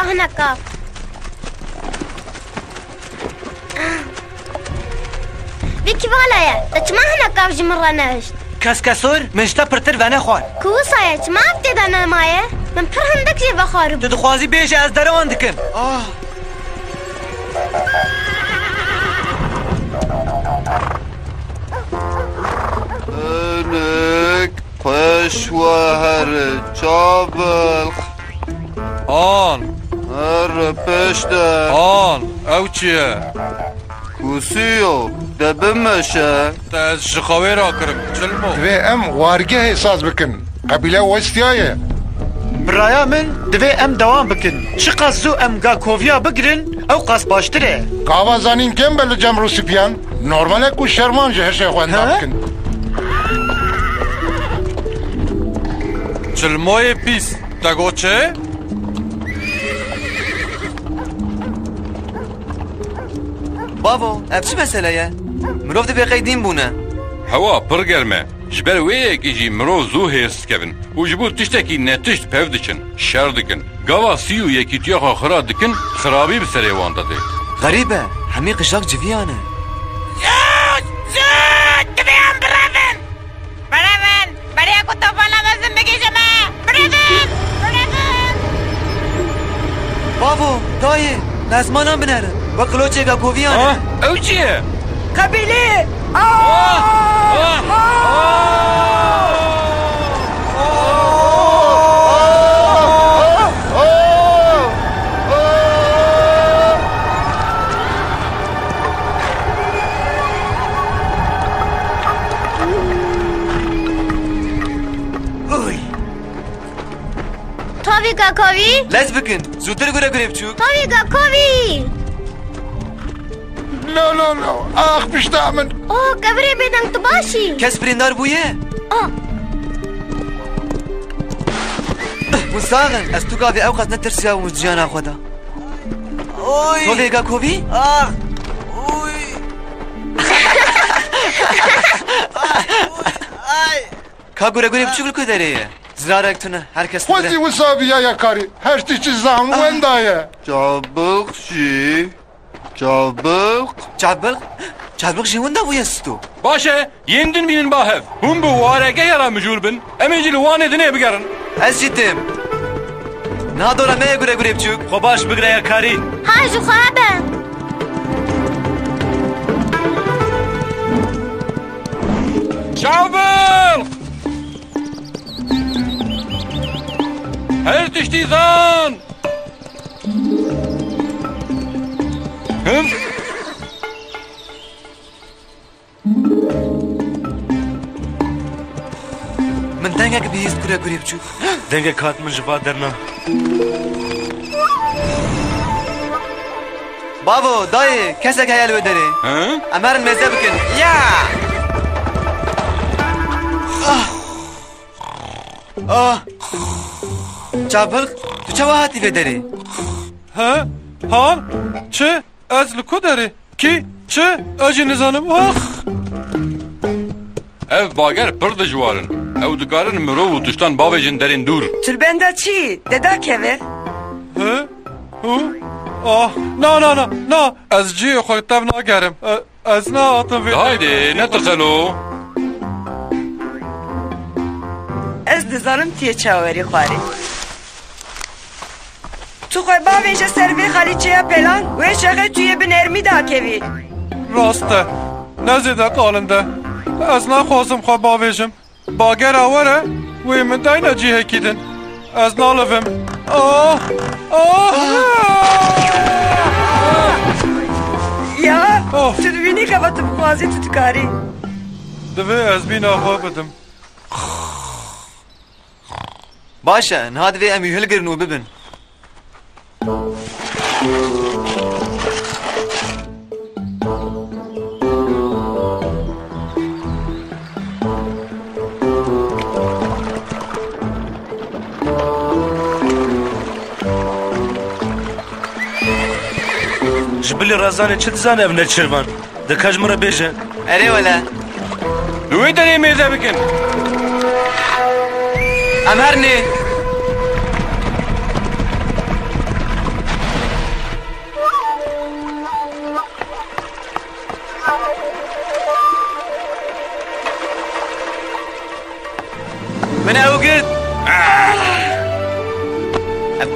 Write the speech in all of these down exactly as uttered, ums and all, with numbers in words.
Hene kav. Vî kî vala ye? Te çima hene kav ji min re nehişt? Keskesor, min ji te pirtir venexwar. Ku wisa ye, çima ev tê de nemaye? Min pir hindik jê vexwaribû. Tu dixwazî bêje ez derewan dikim. Ah! Hinek, xweş we here, çabilx. An. Here pêş de. An, ew çi ye? Kusiyo, de bimeşe. Te ez ji xewê rakirim, çilmo. Divê em wargehê saz bikin. Qebîle westiyaye. Bi raya min, divê em dewam bikin. Çiqas zû em gakoviya bigirin, ew qas baştir e. Gava zanîn kêm be li cem rûspîyan. Normal e ku şerman ji hişê xwe enda He? bikin. Çilmoyê pîs, te got çi? Bavo, ev çi mesele ye? Mirov dibê qey dîn bûne. Hewa pir germ e. Ji ber wê yekê jî mirov zû hêrs dikevin û ji bo tiştekî netişt pev diçin, şer dikin. Gava sî û yekîtiya xwe xira dikin, xirabî bi serê wan de tê. Xerîb e, hemî qijak civiyane. Zût! Zût! Divê em birevin! Birevin! Beriya ku tofana mezin bigihîje me! Birevin! Birevin! Bavo, dayê, lezmanan binerin. We qiloçê gakoviyan e. Ah, ew çi ye? Qebîlê! Ah! Ah! Ah! Uy! Tavî gakovî? Lez bikin. Zûtir gure gurê biçûk. Tavî gakovî! No, no, no. Ax pişta min. Oh, kevirê bêdeng, tu baş î? Kes birîndar bûye? Oh. Hûn sax in. Ez tu gavê ew qas netirsiyabûm ji jiyana xwe de. Oy! Tovê gakovî? Ah! Oy! Ay! Ka gure gurê biçûk li ku derê ye? Zirarek tune, her kes Xwezî tune. Wisa biya ya karî. Her tiştî zam Ah. wenda ye. Çabilx jî. Çabilx. Çabilx? Çabilx jî winda bûye Sito. Baş e, yên din bînin ba hev. Hûn bi waregehe re mijûl bin. Em ê jî li Wanê dinê bigerin. Ez jî tim. Niha dora me ye gure gurê biçûk. Xwe baş bigire ya karî. Ha, ji xwe be. Çabilx! Her tiştî zan! Him? Min dengek bihîst gure gurê biçûk. Dengek hat min ji ba derna. Bavo, dayê, kesek heye li wê derê. He? Em herin mêze bikin. Ya! Ah! Ah! Çabilx, tu çawa hatî vê derê? He? Hal? Çi? Ez li ku derê? Kî? Çi? Ez jî nizanim. Ax! Ev bager pir dijwar in. Ew dikarin mirov û tiştan bavêjin derên dûr. Tu li benda çi yî? De dakeve. He? Hu? Ah! Na, na, na, na! Ez cihê xwe tev nagerim. E, ez nehatim vê Haydi, derê. Netirse lo. Ez dizanim tu yê çawerî xwarî. Tu xwe bavêje ser vê xalîçeya pelan, wê çaxê tu yê bi nermî dakevî. Rast e. Ne zêde qalin de. Ez naxwazim xwe bavêjim. Bagera were, wê min dayne cihekî din. Ez nalivim. Ah! Ah! Ya, Of! Tu dibînî gava tu bixwazî tu dikarî. Divê ez bîna xwe bidim. Baş e, niha divê em wî hilgirin û bibin. Ji bilî re zanê çi dizane ev neçirvan? Dika ji min re bêje. Erê wele. Li wê derê mêze bikin. Em herinê.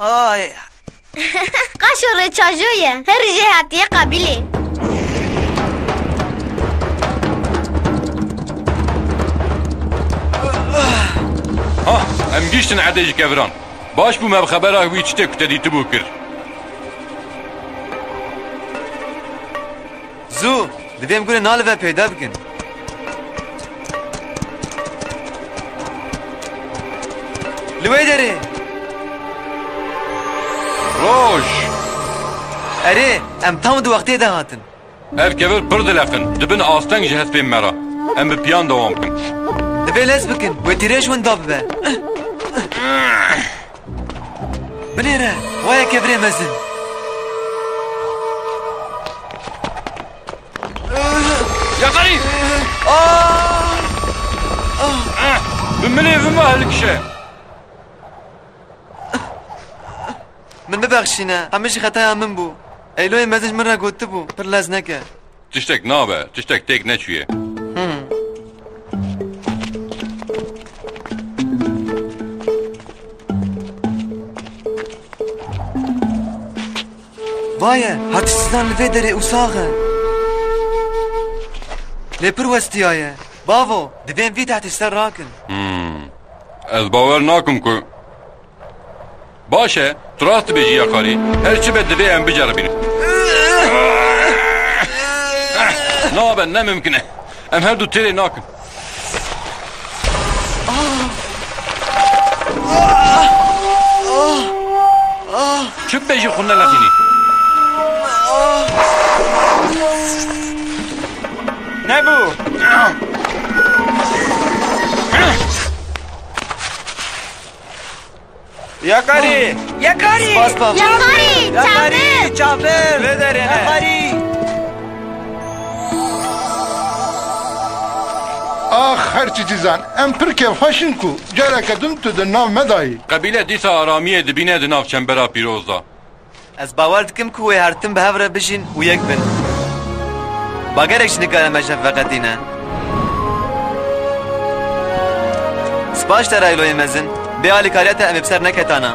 Ay. Qaşo rêçajo ye. Her jê hatiye qabîlê. Ha, em gihîştin edê ji keviran. Baş bû me bi xebera wî tiştê ku te dîtibû kir. Zû, divê em gurê nalive peyda bikin. Li wê derê. Roj! Erê, em tam di wextê de hatin. Ev kevir pir dileqin. Dibin asteng ji hespên me re. Em bi piyan dewam bikin. Divê lez bikin. Wê tîrê ji winda bibe. Binêre, waya kevirê mezin. Yakarî! Ah! Bi milê vima hilkişe. Min bibexşîne, hemî jî xetaya min bû. Eyloyê mezin ji min re gotibû, pir lez neke. Tiştek nabe, tiştek têk neçûye. Hmm. Vaye, hatişsizan li vê derê û sax e. Lê pir westiyaye. Bavo, divê em vî tehtişser rakin. Hmm. Ez bawer nakim ku Baş e, tu rast dibêjî ya karî. Her çi be divê em biceribînin. Nabe, ne mimkin e. Em her du têrê nakin. Çi bibêjî xwe nelexînî? Nebû. Yakarî! Yakarî! Spas, bab. Yakarî! Yakarî! Çavir! Çavir! Vê derê ne. Yakarî! Ax, her çi cizan, em pir kêfxweş in ku careke din tu di nav me de yî. Qebîle dîsa aramiyê dibîne di nav çembera pîroz de. Ez bawer dikim ku wê her tim bi hev re bijîn û yek bin. Bagerek jî nikare me ji hev veqetîne. Spas ji te Rayloyê mezin. Bê alîkariya te em ê bi ser neketana.